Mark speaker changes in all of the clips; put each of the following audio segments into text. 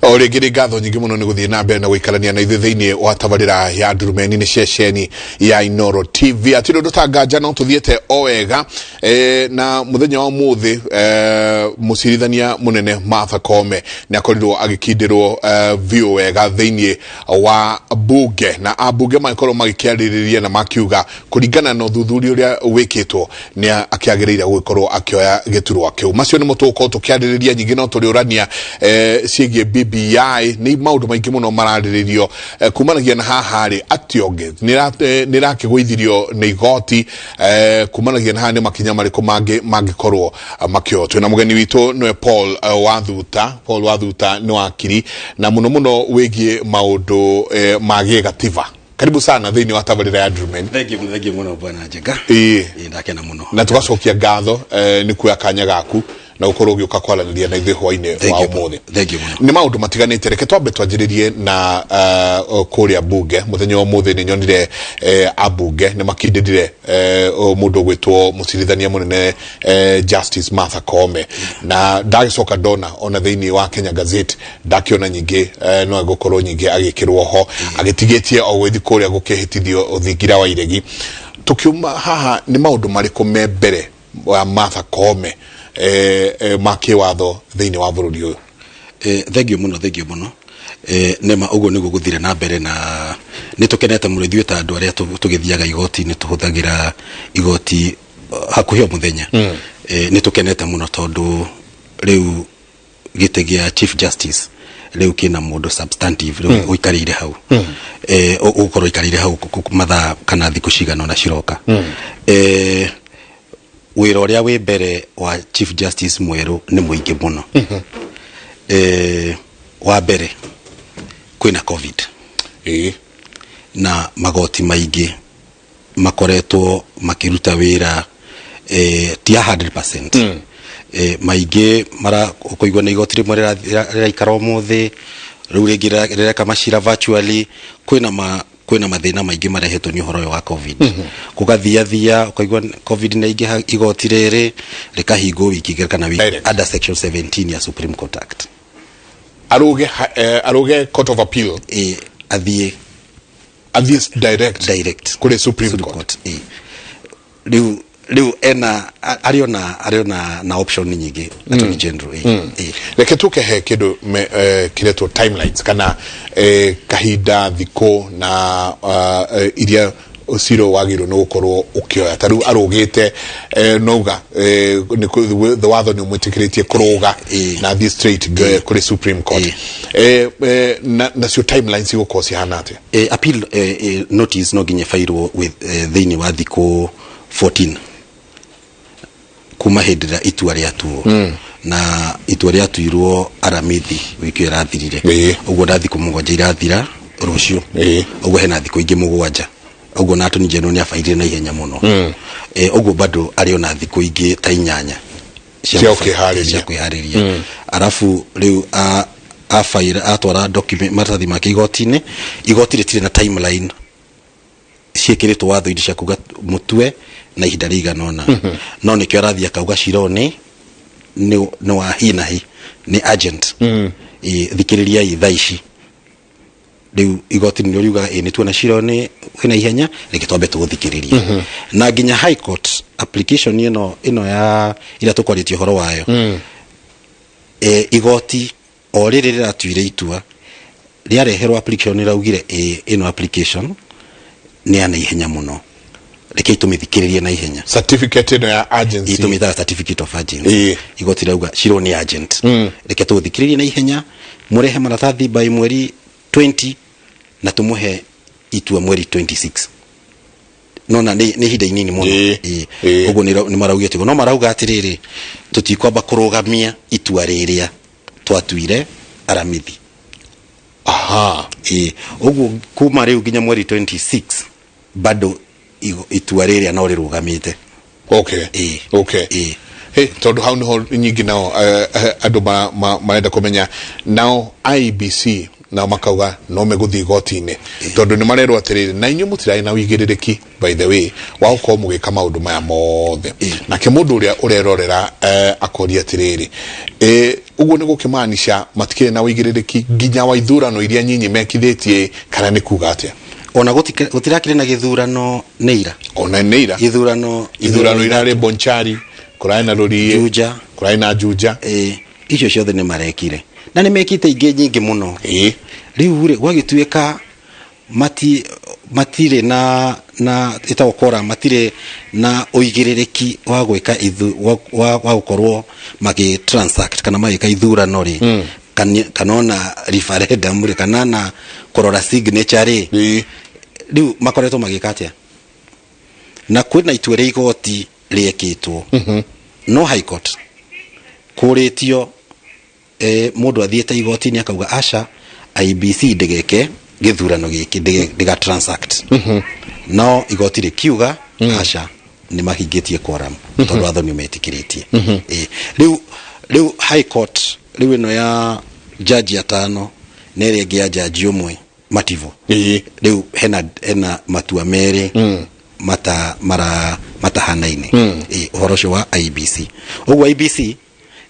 Speaker 1: O rĩngĩ nĩ ngatho nyingĩ mũno nĩ gũthiĩ na mbere na gũikarania na ithuĩ thĩinĩ wa tabarĩra ya Ndurumeni. Nĩ ceceni ya Inoro TV. Atirĩ ũndũ ta nganja, no tũthiĩte o wega. Na mũthenya wa ũmũthĩ, mũcirithania mũnene Martha Koome nĩ akorirwo agĩkindĩrwo biũ wega thĩinĩ wa bunge, na ambunge magĩkorwo magĩkĩarĩrĩria na makiuga kũringana na ũthuthuria ũrĩa wĩkĩtwo nĩ akĩagĩrĩire gũgĩkorwo akĩoya gĩturwa kĩu. Macio nĩmo tũgũkorwo tũkĩarĩrĩria. Nyingĩ no tũrĩũrania ciĩgiĩ BBI. Nĩ maũndũ maingĩ mũno mararĩrĩrio kumanagia na haha rĩ ationge nĩ ĩrakĩgũithirio nĩ igoti. Kumanagia na haha, nĩ makinya marĩkũ mangĩ mangĩkorwo makĩoywo? Twĩna mũgeni witũ, nĩwe Paul Wathuta. Paul Wathuta nĩ wakiri na mũno mũno wĩgiĩ maũndũ ma gĩgatiba. Karibu sana thĩinĩ wa tabarĩra ya Ndurumeni.
Speaker 2: Thank you, thank you mũno, bwana Njenga. Ĩĩ, ndakena mũno.
Speaker 1: Na tugacokia ngatho nĩ kuoya kanya gaku na gũkorwo ũgĩũka kwaranĩria na ithuĩ hwainĩ
Speaker 2: Thank
Speaker 1: wa
Speaker 2: you.
Speaker 1: ũmũthĩ.
Speaker 2: Thank you mũno.
Speaker 1: Nĩ maũndũ matiganĩte. Reke twambe twanjĩrĩrie na kũrĩa bunge. Mũthenya wa ũmũthĩ nĩ nyonire ambunge nĩ makindĩrire mũndũ ũgwĩtwo mũcirithania mũnene Justice Martha Koome, na ndagĩcoka ndona ona thĩinĩ wa Kenya Gazette ndakĩona nyingĩ no egũkorwo nyingĩ agĩkĩrwo ho agĩtigĩtie o gũgĩthiĩ kũrĩa gũkĩhĩtithio thingira wa iregi. Tũkiuma haha, nĩ maũndũ marĩkũ me mbere wa Martha Koome ma kĩwatho thĩinĩ wa bũrũri ũyũ?
Speaker 2: Thank you mũno, thank you mũno. Nĩma ũguo nĩguo gũthire na mbere, na nĩ tũkenete mũno ithuĩ ta andũ arĩa tũgĩthiaga igoti-inĩ, tũhũthagĩra igoti hakuhĩ o mũthenya. Nĩ tũkenete mũno tondũ rĩu gĩtĩ gĩa Chief Justice rĩu kĩna mũndũ substantive rĩu ũikarĩire hau, ũgũkorwo ũikarĩire hau mathaa kana thikũ cigana ũna ciroka. Wĩra ũrĩa wĩ mbere wa Chief Justice mwerũ nĩ mũingĩ mũno. Wa mbere, kwĩna COVID na magoti maingĩ makoretwo makĩruta wĩra ti a 100%. Maingĩ mara ũkũigua nĩ igoti rĩmwe rĩraikara ũmũthĩ, rĩu rĩngĩ rĩreka macira virtually. Kwĩna mathĩna maingĩ marehetwo nĩ ũhoro ũyũ wa COVID. Gũgathiathia ũkaigua COVID nĩ aingĩha, igoti rĩrĩ rĩkahingwo wiki igĩrĩ kana wiki
Speaker 1: Direct.
Speaker 2: under section 17 ya Supreme Court Act.
Speaker 1: Aruge Court of Appeal.
Speaker 2: Athiĩ
Speaker 1: athiĩ direct
Speaker 2: direct
Speaker 1: kũrĩ Supreme Court.
Speaker 2: Court. Rĩu ena arĩ ona na option nyingĩ, Attorney General.
Speaker 1: Reke tuke he kĩndũ kĩretwo timelines kana kahinda, thikũ na iria cira wagĩrĩirwo nĩ gũkorwo ũkĩoya. Ta rĩu arũgĩte, nouga watho nĩ ũmwĩtĩkĩrĩtie kũrũga na athiĩ straight kũrĩ Supreme Court. Nacio timelines igũkorwo cihana atĩa?
Speaker 2: Appeal notice no nginya ĩbairwo with thĩinĩ wa thikũ 14 kuma hĩndĩ ĩrĩa itua rĩatuo, na itua rĩatuirwo Aramithi wiki ĩyo ĩrathirire. Ũguo na thikũ 7 irathira rũciũ. Ũguo hena thikũ ingĩ 7. Ũguo na Attorney General nĩ abairire na ihenya mũno. Ũguo bado arĩ ona thikũ ingĩ ta 8
Speaker 1: cia kwĩharĩria.
Speaker 2: Cia kwĩharĩria. Arabu rĩu abaira, atwara document, maratathi make igoti-inĩ. Igoti rĩtirĩ na timeline ciĩkĩrĩtwo watho-inĩ cia kuga mũtue na ihinda rĩigana ũna, no nĩkĩo arathiĩ akauga cira ũyũ nĩ wa hi na hi, nĩ urgent. Thikĩrĩriai thaa ici. Rĩu igoti nĩrĩo riugaga ĩ nĩ tuona cira ũyũ nĩ wĩna ihenya, reke twambe tũgũthikĩrĩrie. Na nginya High Court application ĩno ya ĩrĩa tũkwarĩtie ũhoro wayo, igoti o rĩrĩ rĩratuire itua rĩareherwo application, rĩraugire ĩ ĩno application nĩ ya naihenya mũno, reke tũmĩthikĩrĩrie na ihenya.
Speaker 1: Certificate ĩno ya urgency.
Speaker 2: Tũmĩtaga certificate of urgency. Igoti rĩrauga cira ũyũ nĩ urgent, reke tũũthikĩrĩrie na ihenya, mũrehe maratathi by mweri 20 na tũmũhe itua mweri 26. Nona nĩ ihinda inini mũno. Ũguo nĩ maraugĩte ũguo, no marauga atĩrĩrĩ, tũtikwamba kũrũgamia itua rĩrĩa twatuire Aramithi. Ũguo kuma rĩu nginya mweri 26 bado itua rĩrĩa no rĩrũgamĩte.
Speaker 1: Hey, tondũ hau niho nyingĩ nao andũ marenda kũmenya nao IEBC. Nao makauga no megũthiĩ igoti-inĩ tondũ nĩ marerwo atĩrĩrĩ, na inyuĩ mũtirarĩ na ũigĩrĩrĩki, by the way, wa gũkorwo mũgĩka maũndũ maya mothe. Nake mũndũ ũrĩa ũrerorera akoria atĩrĩrĩ, ũguo nĩ gũkĩmaanisha matikĩrĩ na ũigĩrĩrĩki nginya wa ithurano iria nyinyi mekithĩtie, kana nĩ kuga atĩa?
Speaker 2: Ona gũtirakĩrĩ na gĩthurano nĩ ira.
Speaker 1: Ona nĩ ira.
Speaker 2: Gĩthurano.
Speaker 1: Ithurano irarĩ Bonchari, kũrarĩ na Rũriĩ,
Speaker 2: Juja.
Speaker 1: Kũrarĩ na Juja.
Speaker 2: Ĩĩ, icio ciothe nĩ marekire na nĩ mekĩte ingĩ nyingĩ mũno. Rĩu rĩ, gwagĩtuĩka matirĩ na ĩtagwo kora, matirĩ na ũigĩrĩrĩki wa gwĩka ithu wa gũkorwo magĩ transact kana magĩka ithurano rĩ, kana ona referendum rĩ, kana na kũrora signature rĩ, rĩu makoretwo magĩka atĩa? Na kwĩna itua rĩa igoti rĩekĩtwo, no High Court kũrĩtio, mũndũ athiĩte igoti-inĩ akauga aca, IEBC ndĩgeke gĩthurano gĩkĩ, ndĩga transact, no igoti rĩkiuga aca, nĩ mahingĩtie quorum tondũ watho nĩ ũmetĩkĩrĩtie. Rĩu High Court rĩu ĩno ya jaji atano na ĩrĩa ĩngĩ ya jaji ũmwe mativo. Rĩu hena matua merĩ mata mara matahanaine. Ũhoro ũcio wa IEBC, ũguo IEBC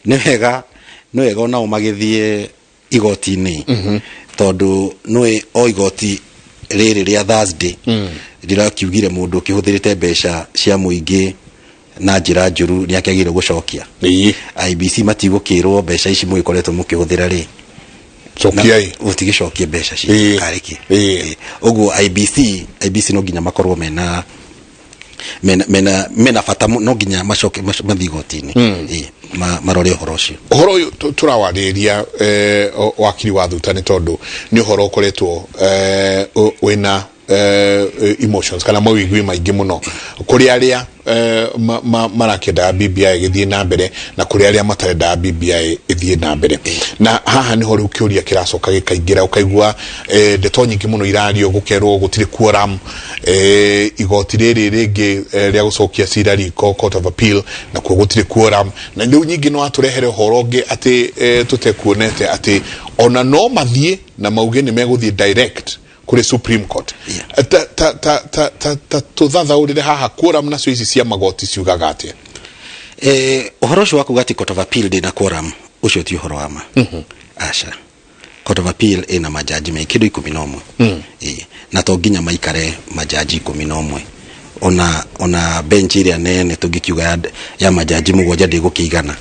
Speaker 2: nĩ wega onao magĩthiĩ igoti-inĩ, tondũ nĩ o igoti rĩrĩ rĩa Thursday rĩrakiugire mũndũ ũkĩhũthĩrĩte mbeca cia mũingĩ na njĩra njũru nĩ akĩagĩrĩirwo gũcokia. IEBC matigũkĩrwo mbeca ici mũgĩkoretwo mũkĩhũthĩra rĩ,
Speaker 1: cokiai.
Speaker 2: Ũtigĩcokie mbeca ci karĩki. Ũguo IEBC no nginya makorwo mena bata no nginya macoke mathiĩ igoti-inĩ. Marore ũhoro ũcio.
Speaker 1: Ũhoro ũyũ tũrawarĩrĩria, wakiri wa Thuta, nĩ tondũ nĩ ũhoro ũkoretwo wĩna emotions kana mawĩigwi maingĩ mũno kũrĩ arĩa marakĩendaga BBI ĩgĩthiĩ na mbere na kũrĩ arĩa matarendaga BBI ĩthiĩ na mbere. Na haha nĩho rĩu kĩũria kĩracoka gĩkaingĩra, ũkaigua ndeto nyingĩ mũno irario, gũkerwo gũtirĩ quorum, igoti rĩrĩ rĩngĩ rĩa gũcokia cira riko, Court of Appeal, nakuo gũtirĩ quorum. Na rĩu nyingĩ no atũrehere ũhoro ũngĩ atĩ tũtekuonete atĩ ona no mathiĩ na mauge nĩ megũthiĩ direct kũrĩ Supreme Court. Ta tũthathaũrĩre haha, quorum nacio ici cia magoti ciugaga atĩa?
Speaker 2: Ũhoro ũcio wa kuga atĩ Court of Appeal ndĩna quorum, ũcio ti ũhoro wa ma. Aca, Court of Appeal ĩna majaji me kĩndũ 11. Na to nginya maikare majaji 11. Ona bench ĩrĩa nene tũngĩkiuga ya majaji mũgwanja ndĩgũkĩigana.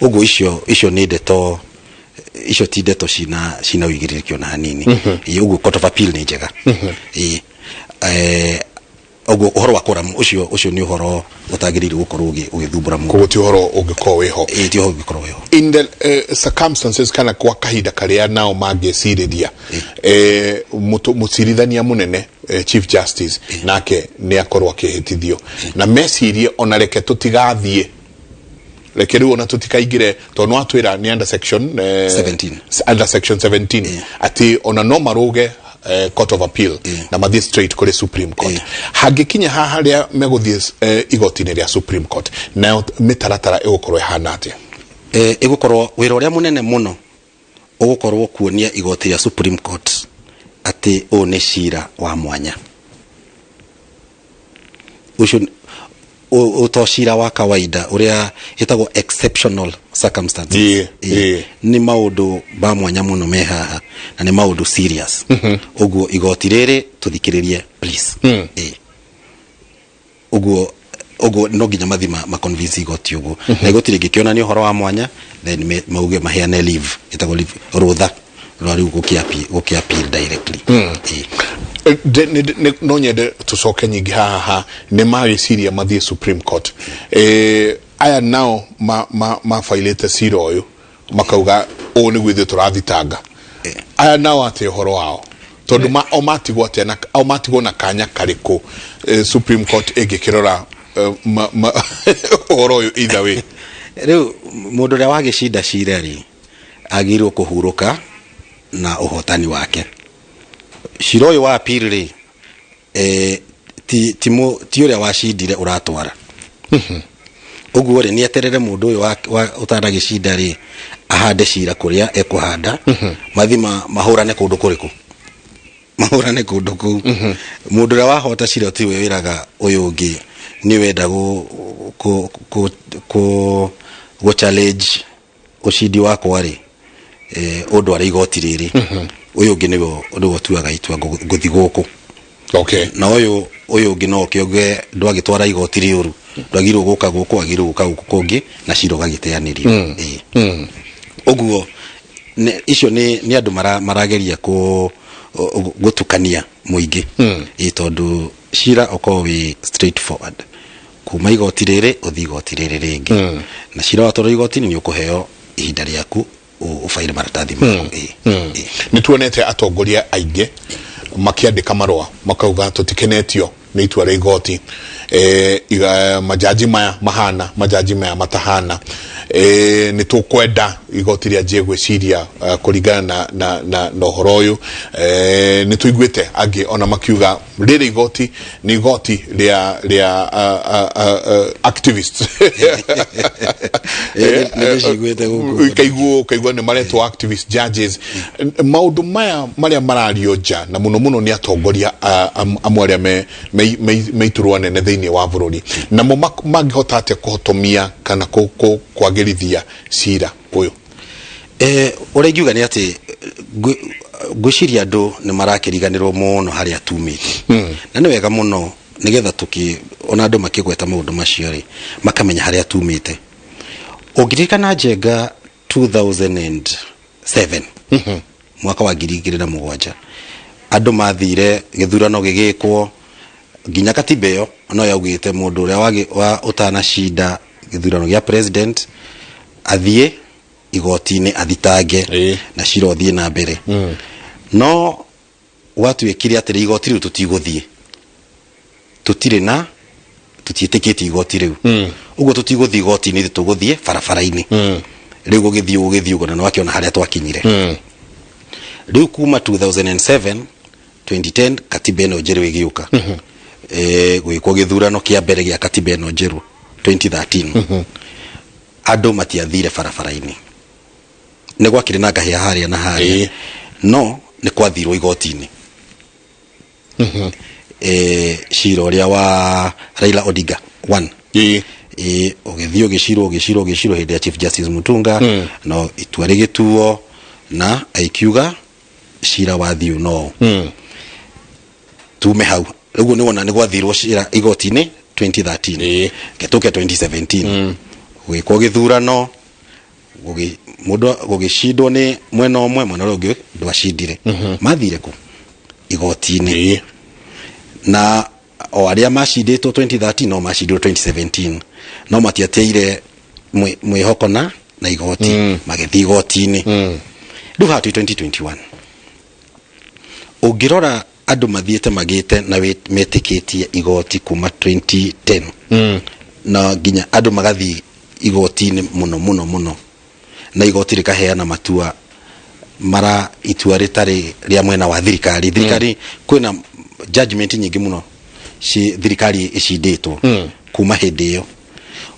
Speaker 2: Ũguo icio nĩ ndeto, icio ti ndeto cina ũigĩrĩrĩki ona hanini. Ũguo Court of Appeal nĩ njega. Ũguo ũhoro wa quorum ũcio nĩ ũhoro ũtagĩrĩire gũkorwo ũgĩthumbũra mũndũ.
Speaker 1: Koguo ti ũhoro ũngĩkorwo wĩho.
Speaker 2: Ĩĩ, ti ũhoro ũngĩkorwo wĩho.
Speaker 1: In the circumstances kana kwa kahinda karĩa nao mangĩcirĩria, mũcirithania mũnene, Chief Justice, nake nĩ akorwo akĩhĩtithio na mecirie ona reke tũtigathiĩ, reke rĩu ona tũtikaingĩre, tondũ no atwĩra nĩ under section
Speaker 2: 17.
Speaker 1: Under section 17, atĩ ona no marũge Court of Appeal na mathiĩ straight kũrĩ Supreme Court. Hangĩkinya haha harĩa megũthiĩ igoti-inĩ rĩa Supreme Court, nayo mĩtaratara ĩgũkorwo ĩhana atĩa?
Speaker 2: Ĩgũkorwo wĩra ũrĩa mũnene mũno ũgũkorwo kuonia igoti rĩa Supreme Court atĩ ũyũ nĩ cira wa mwanya, ũcio to cira wa kawaida, ũrĩa ĩtagwo exceptional circumstances. Nĩ maũndũ ma mwanya mũno me haha na nĩ maũndũ serious. Ũguo igoti rĩrĩ tũthikĩrĩrie please. Ũguo no nginya mathi ma convince igoti ũguo, na igoti rĩngĩkĩona nĩ ũhoro wa mwanya, then mauge maheane leave, ĩtagwo leave, rũtha rwa rĩu gũkĩ appeal directly.
Speaker 1: No nyende tũcoke nyingĩ haha, nĩ magĩciria mathiĩ Supreme Court. Aya nao mabailĩte cira ũyũ makauga ũũ nĩguo ithuĩ tũrathitanga. Aya nao atĩ ũhoro wao, tondũ o matigwo atĩa na o matigwo na kanya karĩkũ, Supreme Court ĩngĩkĩrora ũhoro ũyũ either way?
Speaker 2: Rĩu mũndũ ũrĩa wagĩcinda cira rĩ, agĩrĩirwo kũhurũka na ũhotani wake. Cira ũyũ wa appeal rĩ, ti ũrĩa wacindire ũratwara. Ũguo rĩ, nĩ eterere mũndũ ũyũ ũtanagĩcinda rĩ, ahande cira kũrĩa ekũhanda, mathi mahũrane kũndũ kũrĩkũ, mahũrane kũndũ kũu. Mũndũ ũrĩa wahota cira tiwe wĩraga ũyũ ũngĩ nĩ wenda gũ challenge ũcindi wakwa rĩ, ũndware igoti rĩrĩ. Ũyũ ũngĩ nĩwe ũtuaga itua, ngũthi gũkũ. Na ũyũ ũngĩ no ũkĩoge ndwagĩtwara igoti rĩũru, ndwagĩrĩirwo gũka gũkũ, wagĩrĩirwo gũka gũkũ kũngĩ, na cira ũgagĩteanĩrio. Ĩĩ. Ũguo icio nĩ andũ marageria gũtukania mũingĩ. Ĩĩ, tondũ cira ũkorwo wĩ straight forward kuma igoti rĩrĩ ũthiĩ igoti rĩrĩ rĩngĩ, na cira watwarwo igoti-inĩ nĩ ũkũheo ihinda rĩaku ũbaire maratathi maku. Ĩĩ. Ĩĩ.
Speaker 1: Nĩ tuonete atongoria aingĩ makĩandĩka marũa makauga tũtikenetio nĩ itua rĩa igoti, majaji maya mahana, majaji maya matahana, nĩ tũkwenda igoti rĩanjie gwĩciria kũringana na ũhoro ũyũ. Nĩ tũiguĩte angĩ ona makiuga rĩrĩ igoti nĩ igoti rĩa activists.
Speaker 2: Nĩ ndĩciguĩte gũkũ.
Speaker 1: Ũkaigua nĩ maretwo activist judges. Maũndũ maya marĩa marario nja na mũno mũno nĩ atongoria amwe arĩa me iturwa nene thĩinĩ wa bũrũri, namo mangĩhota atĩa kũhotomia kana kwagĩrithia cira ũyũ?
Speaker 2: Ũrĩa ingiuga nĩ atĩ ngwĩciria andũ nĩ marakĩriganĩrwo mũno harĩa tumĩte, na nĩ wega mũno nĩgetha tũkĩ ona andũ makĩgweta maũndũ macio rĩ, makamenya harĩa tumĩte. Ũngĩririkana Njenga 2007, mwaka wa 2007, andũ mathire gĩthurano gĩgĩkwo, nginya katiba ĩyo no yaugĩte mũndũ ũrĩa ũtanacinda gĩthurano gĩa president athiĩ igoti-inĩ athitange na cira ũthiĩ na mbere. No gwatuĩkire atĩrĩ, igoti rĩu tũtigũthiĩ, tũtirĩ na tũtiĩtĩkĩtie igoti rĩu, ũguo tũtigũthiĩ igoti-inĩ, ithuĩ tũgũthiĩ barabara-inĩ. Rĩu gũgĩthiĩ ũguo, na nĩwakĩona harĩa twakinyire. Rĩu kuma 2007, 2010, katiba ĩno njerũ ĩgĩũka, gwĩkwo gĩthurano kĩa mbere gĩa katiba ĩno njerũ 2013, andũ matiathire barabara-inĩ. Nĩ gwakĩrĩ na ngahĩa harĩa na harĩa, no nĩ kwathirwo igoti-inĩ. Cira ũrĩa wa Raila Odinga one, ũgĩthiĩ ũgĩcirwo hĩndĩ ya Chief Justice Mutunga, no itua rĩgĩtuo na aikiuga cira wathiĩ no tume hau. Ũguo nĩ wona nĩ gwathirwo cira igoti-inĩ 2013. Gĩtũke 2017, gũgĩkwo gĩthurano, mũndũ gũgĩcindwo nĩ mwena ũmwe, mwena ũrĩa ũngĩ ndwacindire. Mathire kũ? Igoti-inĩ. Na o arĩa macindĩtwo 2013 no macindirwo 2017, no matiateire mwĩhoko na igoti, magĩthiĩ igoti-inĩ. Rĩu haha twĩ 2021, ũngĩrora andũ mathiĩte magĩte na metĩkĩtie igoti kuma 2010, na nginya andũ magathiĩ igoti-inĩ mũno mũno mũno, na igoti rĩkaheana matua mara itua rĩtarĩ rĩa mwena wa thirikari. Thirikari, kwĩna judgment nyingĩ mũno ci thirikari ĩcindĩtwo kuma hĩndĩ ĩyo.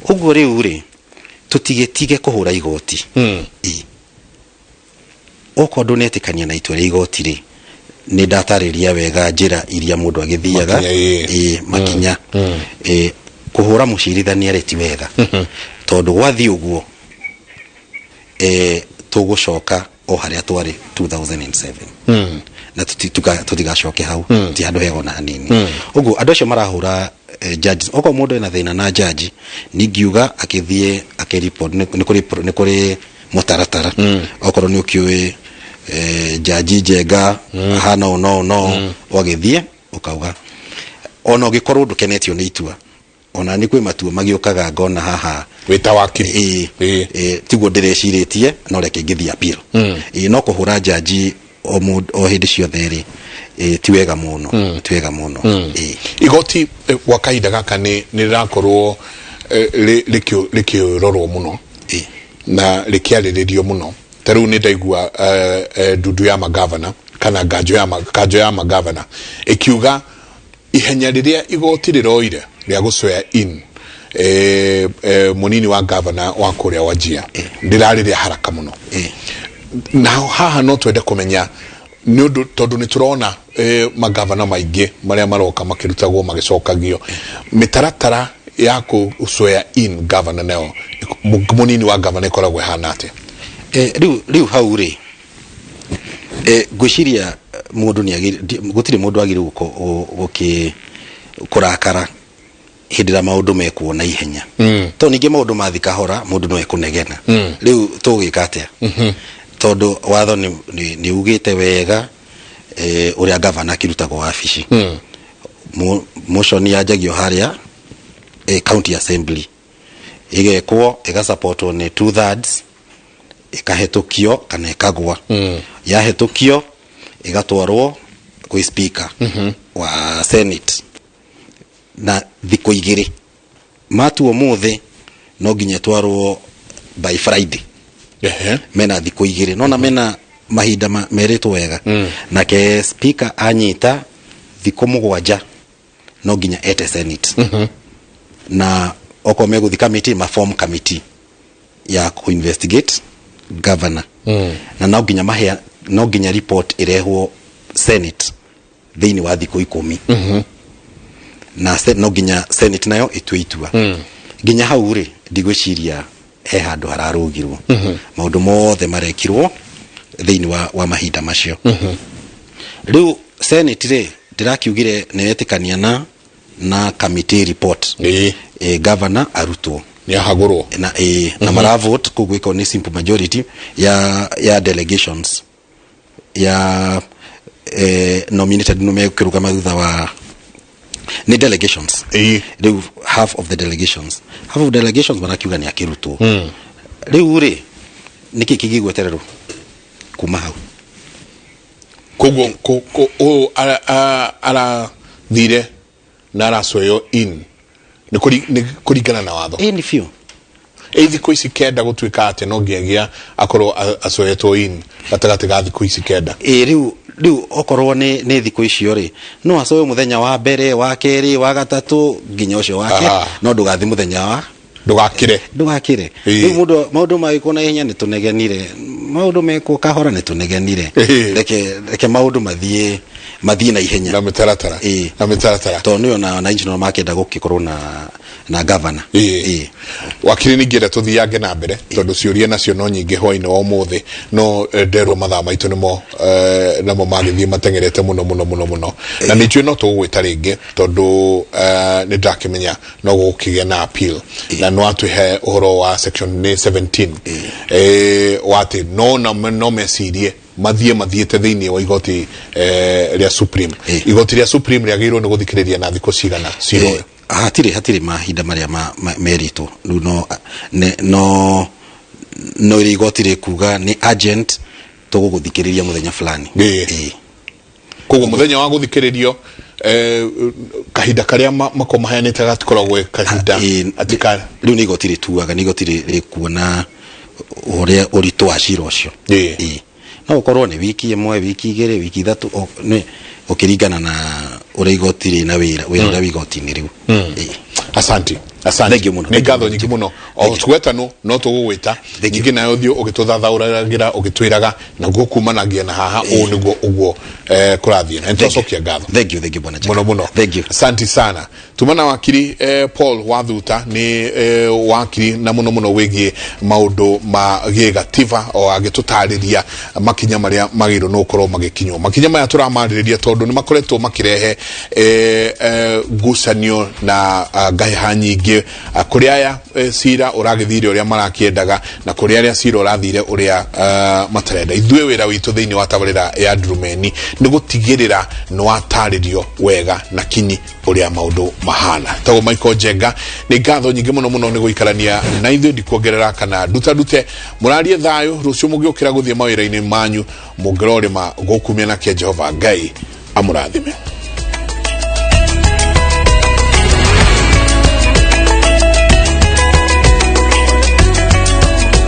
Speaker 2: Ũguo rĩu rĩ, tũtigĩtige kũhũra igoti. Ĩ. Okorwo ndũnetĩkania na itua rĩa igoti rĩ, nĩ ndatarĩria wega njĩra iria mũndũ agĩthiaga.
Speaker 1: Makinya, ĩĩ.
Speaker 2: Ĩĩ, makinya. Ĩĩ, kũhũra mũcirithania rĩ ti wega, tondũ gwathiĩ ũguo, tũgũcoka o harĩa twarĩ 2007, na tũtigacoke hau, ti handũ hega ona hanini. Ũguo andũ acio marahũra judges, okorwo mũndũ ena thĩna na judge, ningiuga akĩthiĩ akĩreport. Nĩ kũrĩ mũtaratara. Okorwo nĩ ũkĩũĩ jaji Njenga hana ũũ no no ũgagĩthiĩ ũkauga, ona ũngĩkorwo ndũkenetio nĩ itua, ona nĩ kwĩ matua magĩũkaga ngona haha.
Speaker 1: Wĩta wakiri.
Speaker 2: Ĩĩ. Ĩĩ, tiguo ndĩrecirĩtie, no reke ngĩthiĩ appeal. Ĩĩ, no kũhũra jaji o mũndũ o hĩndĩ ciothe rĩ, ti wega mũno, ti wega mũno. Ĩĩ.
Speaker 1: Igoti gwa kahinda gaka nĩ rĩrakorwo rĩkĩrorwo mũno na rĩkĩarĩrĩrio mũno. Ta rĩu nĩ ndaigua ndundu ya magavana kana nganjo ya kanjo ya magavana ĩkiuga ihenya rĩrĩa igoti rĩroire rĩa gũ swear in Munini wa gavana wa kũrĩa Wajir rĩrarĩ rĩa haraka mũno. Naho haha no twende kũmenya nĩ ũndũ tondũ nĩ tũrona magavana maingĩ marĩa maroka makĩrutagwo magĩcokagio, mĩtaratara ya kũ swear in governor nayo munini wa gavana ĩkoragwo ĩhana atĩa?
Speaker 2: Rĩu hau rĩ, ngwĩciria mũndũ nĩ gũtirĩ mũndũ agĩrĩirwo gũkĩ kũrakara hĩndĩ ĩrĩa maũndũ mekwo na ihenya, tondũ ningĩ maũndũ mathi kahora mũndũ no ekũnegena. Rĩu tũgwĩka atĩa? Tondũ watho nĩ ugĩte wega ũrĩa gavana akĩrutagwo wabici. Motion yanjagio harĩa county assembly, ĩgekwo, ĩgasupportwo nĩ 2/3, ĩkahetũkio kana ĩkagwa. Yahetũkio ĩgatwarwo kwĩ speaker wa senate na thikũ 2. Matua ũmũthĩ, no nginya ĩtwarwo by Friday. Mena thikũ 2, nona mena mahinda merĩtwo wega. Nake speaker anyita thikũ 7 no nginya ete senate, na okorwo megũthi committee, ma form committee ya ku investigate governor, na no nginya mahea, no nginya report ĩrehwo senate thĩinĩ wa thikũ 10, na no nginya senate nayo ĩtue itua. Nginya hau rĩ, ndigwĩciria he handũ hararũgirwo. Maũndũ mothe marekirwo thĩinĩ wa mahinda macio. Rĩu senate rĩ, ndĩrakiugire nĩ yetĩkania na committee report, governor arutwo.
Speaker 1: Nĩ ahagũrwo.
Speaker 2: Na maravote kũu gwĩkwo nĩ simple majority ya delegations ya nominated no mekũrũgama thutha wa nĩ delegations. Rĩu half of delegations marakiuga nĩ akĩrutwo. Rĩu rĩ, nĩkĩ kĩngĩgwetererwo kuma hau?
Speaker 1: Koguo ũyũ arathire na aracweo in nĩ kũringana na watho?
Speaker 2: Ĩ, nĩ biũ.
Speaker 1: Ĩ thikũ ici 9 gũtuĩka atĩ no nginyagia akorwo acwetwo in gatagatĩ ga thikũ ici 9?
Speaker 2: Ĩ, rĩu okorwo nĩ thikũ icio rĩ, no acoe mũthenya wa mbere, wa kerĩ, wa gatatũ, nginya ũcio wake. No ndũgathi mũthenya wa
Speaker 1: Ndũgakĩre.
Speaker 2: Ndũgakĩre. Rĩu mũndũ maũndũ magĩkwo na ihenya nĩ tũnegenire, maũndũ mekwo kahora nĩ tũnegenire. Reke maũndũ mathiĩ na ihenya.
Speaker 1: Na mĩtaratara. Na mĩtaratara.
Speaker 2: Tondũ nĩyo na wananchi no makenda gũgĩkorwo na governor.
Speaker 1: Wakiri, ningĩenda tũthiange na mbere tondũ ciũria nacio no nyingĩ hwainĩ wa ũmũthĩ, no nderwo mathaa maitũ nĩmo namo magĩthiĩ mateng'erete mũno mũno mũno mũno, na nĩ njũĩ no tũgũgwĩta rĩngĩ tondũ nĩ ndakĩmenya no gũkĩgĩa na appeal, na no atwĩhe ũhoro wa section nĩ 17 wa atĩ no na no mecirie mathiĩ mathiĩte thĩinĩ wa igoti rĩa Supreme. Igoti rĩa Supreme rĩagĩrĩirwo nĩ gũthikĩrĩria na thikũ cigana cira ũyũ?
Speaker 2: Hatirĩ mahinda marĩa merĩtwo. Rĩu no rĩ igoti rĩkuga nĩ urgent, tũgũgũthikĩrĩria mũthenya fulani.
Speaker 1: Koguo mũthenya wa gũthikĩrĩrio, kahinda karĩa makorwo maheanĩte gatikoragwo kahinda atĩ ka
Speaker 2: Rĩu nĩ igoti rĩtuaga, nĩ igoti rĩkuona ũrĩa ũritũ wa cira ũcio. No ũkorwo nĩ wiki 1, wiki 2, wiki 3, nĩ ũkĩringana na ũrĩa igoti rĩna wĩra ũrĩa wĩ igoti-inĩ rĩu.
Speaker 1: Asante, asante.
Speaker 2: Thank you mũno.
Speaker 1: Nĩ ngatho nyingĩ mũno. O twetano no tũgũgwĩta nyingĩ nayo ũthiĩ ũgĩtũthathaũragĩra, ũgĩtwĩraga naguo kumanagia na haha ũũ nĩguo ũguo kũrathiĩ, na nĩtwacokia ngatho.
Speaker 2: Thank you, thank you, bwana Jack.
Speaker 1: Mũno mũno.
Speaker 2: Thank you.
Speaker 1: Asante sana. Tumana wakiri Paul Wathuta nĩ wakiri na mũno mũno wĩgiĩ maũndũ ma gĩgatiba, o agĩtũtarĩria makinya marĩa magĩrĩirwo nĩ gũkorwo magĩkinywo. Makinya maya tũramarĩrĩria tondũ nĩ makoretwo makĩrehe ngucanio na ngahĩha nyingĩ kũrĩ aya cira ũragĩthire ũrĩa marakĩendaga na kũrĩ arĩa cira ũrathire ũrĩa matarenda. Ithuĩ wĩra witũ thĩinĩ wa tabarĩra ya Ndurumeni nĩ gũtigĩrĩra nĩ watarĩrio wega na kinyi ũrĩa maũndũ mahana. Tagwo Michael Njenga, nĩ ngatho nyingĩ mũno mũno nĩ gũikarania na ithuĩ. Ndikuongerera kana ndutandute, mũrarie thayũ. Rũciũ mũgĩũkĩra gũthiĩ mawĩra-inĩ manyu, mũngĩrorĩma gũkumia nake Jehova Ngai amũrathime.